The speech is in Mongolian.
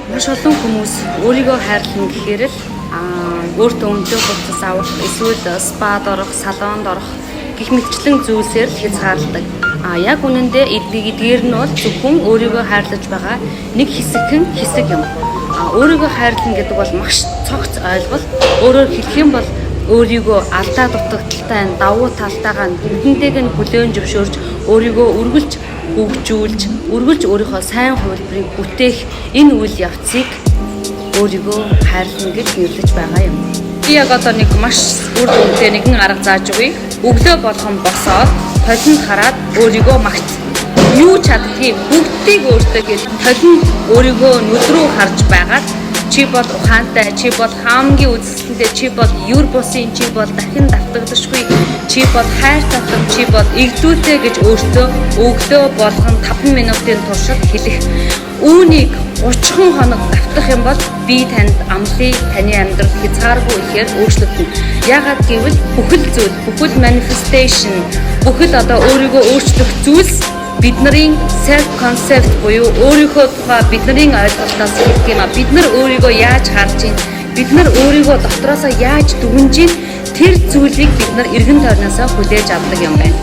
Маш олон хүмүүс өөрийгөө хайрлана гэхээр л өөртөө үнэтэй хувцас авах, эсвэл spa д орох, салонд орох гэх мэтчлэн зүйлсээр л хязгаарладаг. А яг үнэндээ эдгээр нь бол зөвхөн өөрийгөө хайрлаж байгаа нэг хэсэгхэн хэсэг юм. А өөрийгөө хайрлана гэдэг бол маш цогц ойлголт. Өөрөөр хэлэх юм бол өөрийгөө алдаа дутагдалтай нь, давуу талтайгаа нь бүгднтэйг нь хүлээн зөвшөөрч, өөрийгөө үргэлж хөгжүүлж, үргэлж өөрийнхөө сайн хувилбарыг бүтээх энэ үйл явцыг өөрийгөө хайрлана гэж нэрлэж байгаа юм. Би яг одоо нэг маш үр дүнтэй нэгэн арга зааж өгье. Өглөө болгон босоод толинд хараад өөрийгөө магт. Юу чаддгийг бүгдийг өөртөө гэж толинд өөрийгөө нүд рүү харж байгаад чи бол ухаантай, чи бол хамгийн үзэсгэлэнтэй, чи бол ер бусын, чи бол дахин давтагдашгүй, чи бол хайр татам, чи бол эгдүүлтэй гэж өөртөө өглөө болгон 5 минутын туршид хэлэх. Үүнийг 30 хоног давтах юм бол би танд амлая, таны амьдрал хязгааргүй ихээр өөрчлөгдөнө. Яагаад гэвэл бүхэл зүйл, бүхэл manifestation, бүхэл одоо өөрийгөө өөрчлөх зүйлс бидний self concept буюу өөрийнхөө тухай бидний ойлголтоос эхэлдэг юм а. Бид нар өөрийгөө яаж харж байна? Бид нар өөрийгөө дотроосоо яаж дүгнэж байна? Тэр зүйлийг бид нар эргэн тойрноосоо хүлээж авдаг юм байна.